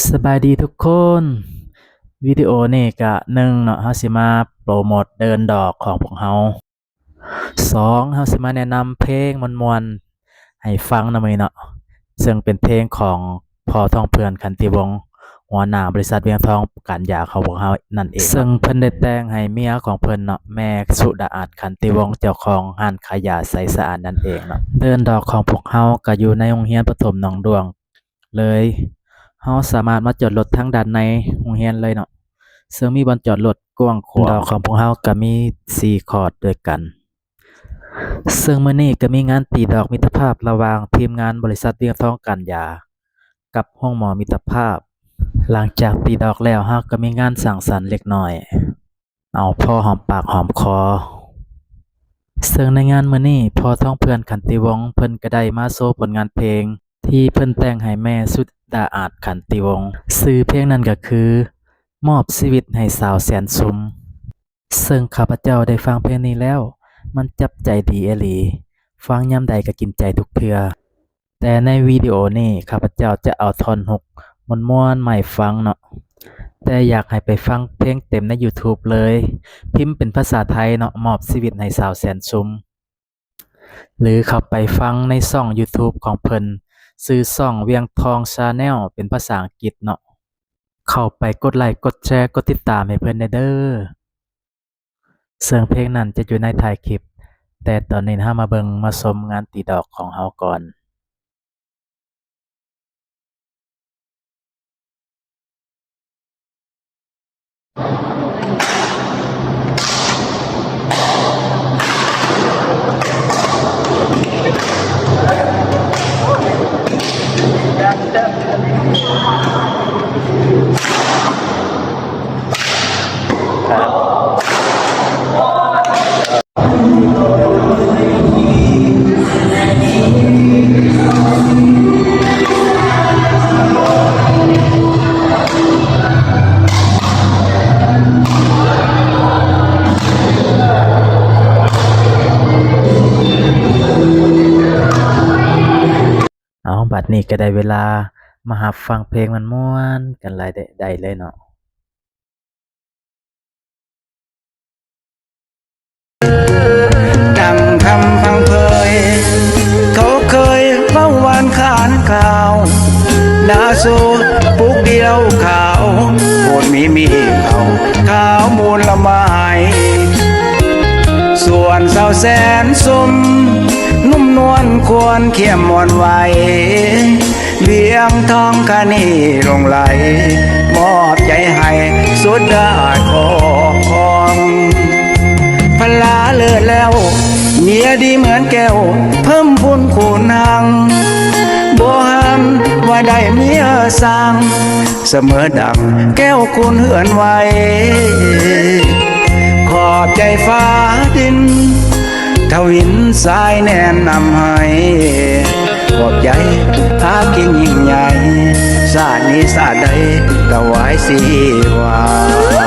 ສະບາຍດີທຸກຄົນ, ວິດີໂອນີ້ກະ ໜຶ່ງເນາະ ເຮົາຊິມາໂປຣໂມດເດີ່ນດອກຂອງພວກເຮົາ. ສອງ ເຮົາຊິມາແນະນຳເພງມ່ວນໆໃຫ້ຟັງນຳມື້ນີ້ເນາະ, ເຊິ່ງເປັນເພງຂອງພໍ່ທອງເພື່ອນ ຂັນຕິວົງ ຫົວໜ້າບໍລິສັດວຽງທອງການຢາຂອງພວກເຮົານັ້ນເອງ, ເຊິ່ງເພິ່ນໄດ້ແຕ່ງໃຫ້ເມຍຂອງເພິ່ນເນາະ, ແມ່ສຸດາອາດ ຂັນຕິວົງ ເຈົ້າຂອງຮ້ານຂາຍຢາໄຊສະອາດນັ້ນເອງເນາະ. ເດີ່ນດອກຂອງພວກເຮົາກະຢູ່ໃນໂຮງຮຽນປະຖົມໜອງດ້ວງ ເລີຍ. ເຮົາສາມາດມາຈອດລົດທາງດ້ານໃນໂຮງຮຽນເລີຍເນາະ, ເຊິ່ງມີບ່ອນຈອດລົດກວ້າງຂວາງ. ດອກຂອງພວກເຮົາກະມີສີ່ຄອດດ້ວຍກັນ, ເຊິ່ງມື້ນີ້ກະມີງານຕີດອກມິດຕະພາບລະຫວ່າງທີມງານບໍລິສັດວຽງທອງການຢາກັບໂຮງໝໍມິດຕະພາບ. ຫຼັງຈາກຕີດອກແລ້ວ ເຮົາກະມີງານສັງສັນເລັກນ້ອຍ ເອົາພໍຫອມປາກຫອມຄໍ. ເຊິ່ງໃນງານມື້ນີ້ ພໍ່ທອງເພື່ອນ ຂັນຕິວົງ ເພິ່ນກະໄດ້ມາໂຊຜົນງານເພງທີ່ເພິ່ນແຕ່ງໃຫ້ແມ່ສຸດາອາດ ຂັນຕິວົງ, ຊື່ເພງນັ້ນກະຄື ມອບຊີວິດໃຫ້ສາວແສນຊຸມ. ເຊິ່ງຂ້າພະເຈົ້າໄດ້ຟັງເພງນີ້ແລ້ວ ມັນຈັບໃຈດີອີ່ຫຼີ, ຟັງຍາມໃດກະກິນໃຈທຸກເທື່ອ. ແຕ່ໃນວິດີໂອນີ້ ຂ້າພະເຈົ້າຈະເອົາທ່ອນຮົກມ່ວນໆມາໃຫ້ຟັງເນາະ, ແຕ່ຢາກໃຫ້ໄປຟັງເພງເຕັມໃນຢູທູບເລີຍ, ພິມເປັນພາສາໄທເນາະ, ມອບຊີວິດໃຫ້ສາວແສນຊຸມ ຫຼືເຂົ້າໄປຟັງໃນຊ່ອງຢູທູບຂອງເພິ່ນ, ຊື່ຊ່ອງວຽງທອງແຊນແນວ ເປັນພາສາອັງກິດເນາະ. ເຂົ້າໄປກົດໄລ້ ກົດແຊ ກົດຕິດຕາມໃຫ້ເພິ່ນແດ່ເດີ. ເຊິ່ງເພງນັ້ນຈະຢູ່ໃນທ້າຍຄລິບ, ແຕ່ຕອນນີ້ເຮົາມາເບິ່ງມາຊົມງານຕີດອກຂອງເຮົາກ່ອນ. ເອົາ, ບັດນີ້ກະໄດ້ເວລາມາຮັບຟັງເພງມ່ວນໆກັນໄດ້ເລີຍເນາະ. ດັ່ງຄຳພັງເຜີຍ ເຂົາເຄີຍເວົ້າຫວານຂານຂ່າວ, ໜ້າໂຊປຸກດຽວຂາວ ໂພດມີມີເຂົ້າ ຂາວມູນລະໄມ້ ສ່ວນສາວແສນຊົມ ນຸ່ມນວນຄວນຂຽມອ່ອນໄຫວ. ວຽງທອງຄະນີຫຼົງໄຫຼ ມອບໃຈໃຫ້ສຸດດາອາດຄອງ. ພັນລາເລີດແລ້ວ ເມຍດີເໝືອນແກ້ວ ເພີ່ມບຸນຄູນຮັງ ບໍ່ຫ້າມວ່າໄດ້ເມຍຊ່າງ ສະເໝີດັ່ງແກ້ວຄູນເຮືອນໄຫວ. ຂອບໃຈຟ້າດິນ ທະວິນສາຍແນນນຳໃຫ້ ຂອບໃຈພາກິນຍິ່ງໃຫຍ່ ຊາດນີ້ຊາດໃດຖວາຍຊີວາ.